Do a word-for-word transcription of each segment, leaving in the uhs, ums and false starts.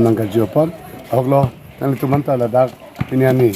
Nangkejut apot, ahoklo, nanglitum anta ladak pini arni,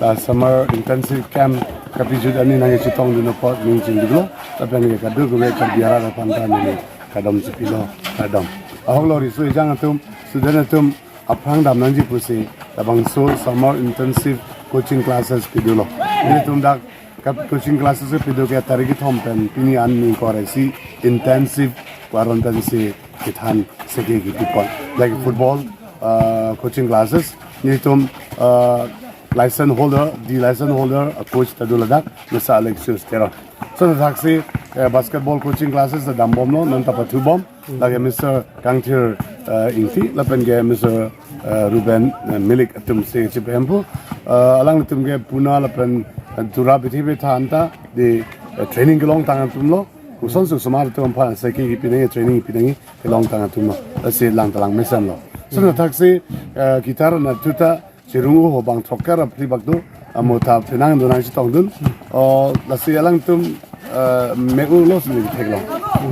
la summer intensive camp kapijut arni nangkachetongdun apot ning chingduklo, lapen ke kadokave Karbi arat aphanta neli kardom chipilo, kardom. Ahoklo riso ejang atum, student atum, aphrang damnangji pusi, labangso summer intensive coaching classes pidolo. Nelitum dak kap coaching classes pido ke tarik kethom pen pini arni ingkoi ra isi intensive aron pensi kethan seke kipipon. Like football, uh, coaching classes, nelitum, uh, license holder, D license holder, a coach ta do ladak, Mister Alexius Teron. So, thaksi, eh, basketball coaching classes ta dambomlo, non ta pathubom. Lake Mister Kangthir, eh, Ingti, lapen ke Mister, eh, Ruben, eh, Milik atum si chipempu. Eh, alanglitum ke Pune lapen, eh, Tura bithi bitha anta, di, eh, training kelongtang atumlo. Kosonsi osomar atum aphan seke kipi nangji, training kipi nangji kelongtang atumlo. Lasi lang ta langmesenlo. So, thaksi, eh, guitar na tuta, cherung-o ho bang throkkep ra phli bak do, amo ta penang do nangchetongdun. O, lasi alangtum, eh, me-olo si neli theklong.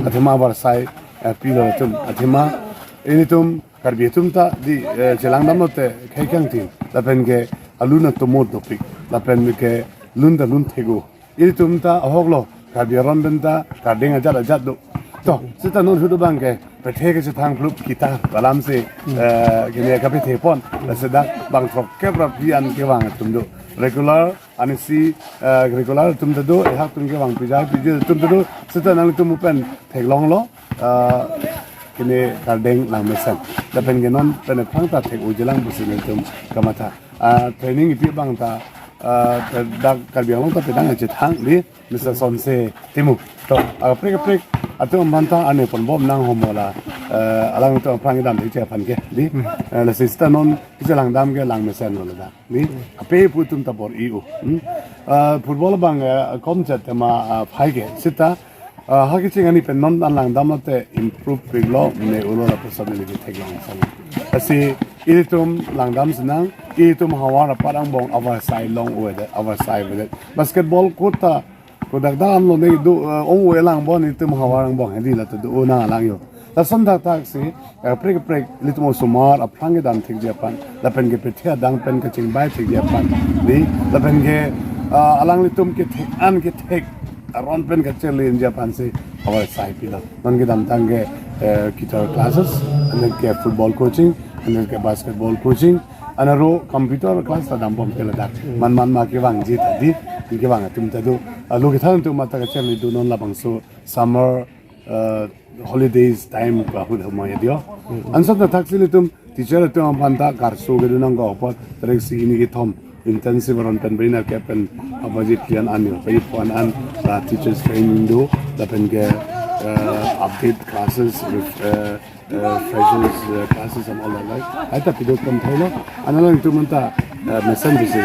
Athema avarsai, eh, pilo atum. Athema, ilitum Karbi atum ta di, eh, chelangdam lote khei kangtin. Lapen ke alun atomot dopik. Lapen ke lun ta lun thek-o. Ilitum ta ahoklo, Karbi aron pen ta kardeng ajat ajat do. To, seta non ahut abang ke, pethe kechethang plup kita, balam si, eh, kene kapethepon, lasi dak bang throkkep ra phli an kevang atum do. Regular, anisi, eh, regular atum ta do, ehak atum kevang pija, pija atum ta do, seta nanglitum pen theklonglo, eh, kene kardeng langmesen. Lapen ke non pen aphrang ta thek-oji lang pusi nelitum kamatha. Ah, training kipi abang ta, ah, dak Karbi Anglong ta pedang chethang di Mister Sonse Timung. To, ah, kaprek kaprek atum aphan ta arni ponbom nang homola, eh, alangtum aphrang kedam di che aphan ke di. Eh, lasi seta non kechelangdam ke langmesenlo ladak di. Ape pu atum ta bor-i-o. Hmm? Ah, football abang, eh, komchet tema, ah, phai ke seta Ah, ha kecheng arni pen non an langdam lote improve piklo, me-olo lapuson neli ketheklong sang. Lasi ilitum langdam sinang, ilitum havar apat angbong avarsai long-o-edet, avarsai avedet. Basketball court ta, kodak dam lo ne do, eh, ong-o-e lang bon ilitum havar angbong, hedi la ta do-o nang alang yo. Lason thakthak si, eh, kaprek kaprek, ilitum osomar aphrang kedam thekji aphan, lapen ke pethe adang pen kachingbai thekji aphan, di, lapen ke, ah, alanglitum kethek an kethek aron pen kacharli-enji aphan si avarsai pilo. Non kedamtang ke, eh, guitar classes, anke football coaching, anke basketball coaching, anaro computer class ta dambom ke ladak. Man man ma kevangji ta di, kevang atum ta do. Ah, lo kethan atum mata kacharlidun non labangso summer, eh, holidays time ko ahut humai adio. Ansa ta thaksi ilitum teacher atum aphan ta karso kedo nangkok apot tarik isi hini kethom intensive aron pen beri na ke pen abaji plan an yo, beri plan an la teachers training do, lapen ke, eh, update classes, eh, eh, freshers, eh, classes and all that, right? Aita pido pon thailo, analang atum anta, eh, mesen bisi